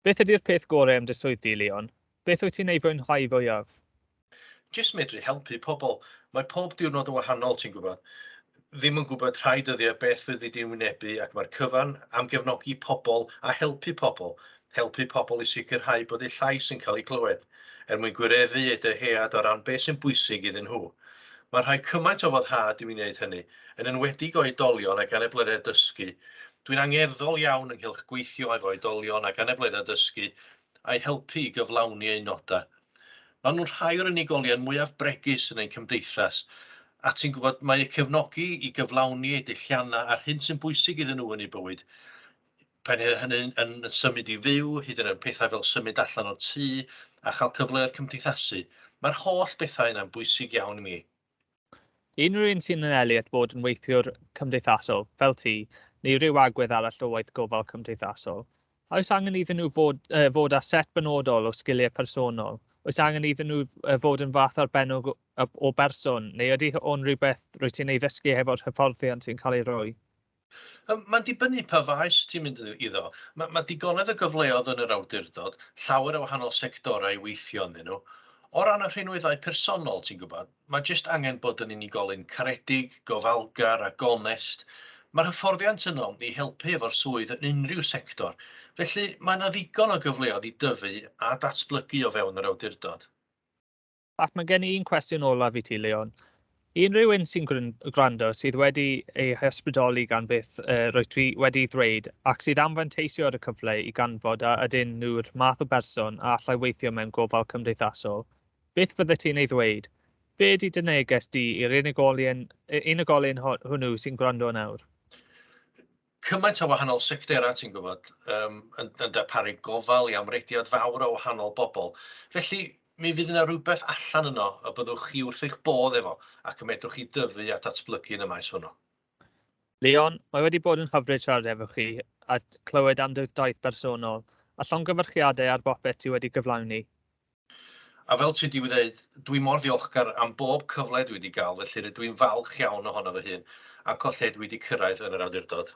Beth ydy'r peth gorau am dy swydd di, Leon? Beth wyt ti'n ei fwynhau fwyaf? Jyst medru helpu pobl. Mae pob diwrnod yn wahanol, ti'n gwybod. Ddim yn gwybod rhai dyddiau beth fyddi di'n wynebu ac mae'r cyfan am gefnogi pobl a helpu pobl. Helpu pobl i sicrhau bod eu llais yn cael ei glywed, er mwyn gwireddu eu dyhead o ran beth sy'n bwysig iddyn nhw. Mae'n rhoi cymaint o foddhad i mi wneud hynny, yn enwedig oedolion ag anableddau dysgu. Dwi'n angerddol iawn ynghylch gweithio efo oedolion ag anableddau dysgu a'u helpu i gyflawni eu nodau. Maen nhw'n rhai o'r unigolion mwyaf bregus yn ein cymdeithas, a ti'n gwybod, mae eu cefnogi i gyflawni eu deilliannau a'r hyn sy'n bwysig iddyn nhw yn eu bywyd, pan hynny yn symud i fyw, hyd yn oed pethau fel symud allan o'r tŷ a chael cyfleoedd cymdeithasu. Mae'r holl bethau yna'n bwysig iawn i mi. Unrhyw un sy'n anelu at fod yn weithiwr cymdeithasol, fel ti, neu ryw agwedd arall o waith gofal cymdeithasol, a oes angen iddyn nhw fod, fod â set benodol o sgiliau personol? Oes angen iddyn nhw fod yn fath arbennig o, o berson, neu ydy o'n rhywbeth rwyt ti'n ei ddysgu hefo'r hyfforddiant sy'n cael ei roi? Mae'n dibynnu pa faes ti'n mynd iddo. Mae digonedd o gyfleoedd yn yr awdurdod, llawer o wahanol sectorau i weithio ynddyn nhw. O ran y rhinweddau personol, ti'n gwybod, mae jyst angen bod yn unigolyn caredig, gofalgar a gonest. Mae'r hyfforddiant yno i helpu efo'r swydd yn unrhyw sector, felly mae yna ddigon o gyfleoedd i dyfu a datblygu o fewn yr awdurdod. Ac mae gen i un cwestiwn olaf i ti, Leon. I unrhyw un sy'n gwrando sydd wedi ei hysbrydoli gan beth rwyt ti wedi ddweud ac sydd am fanteisio ar y cyfle i ganfod a ydyn nhw'r math o berson a allai weithio mewn gofal cymdeithasol, beth fyddet ti'n ei ddweud? Be ydy dy neges di i'r unigolyn, unigolyn hwnnw sy'n gwrando yn awr? Cymaint o wahanol sectorau, ti'n gwybod, yym, yn darparu gofal i amrediad fawr o wahanol bobl. Felly, mi fydd yna rywbeth allan yno y byddwch chi wrth eich bodd efo ac y medrwch chi dyfu a datblygu yn y maes hwnnw. Leon, mae wedi bod yn hyfryd siarad efo chi a clywed am dy daith bersonol, a llongyfarchiadau ar bopeth ti wedi gyflawni. A fel ti 'di ddeud, dwi mor ddiolchgar am bob cyfle dwi wedi gael, felly rydw i'n falch iawn ohono fy hun ac o lle dwi wedi cyrraedd yn yr awdurdod.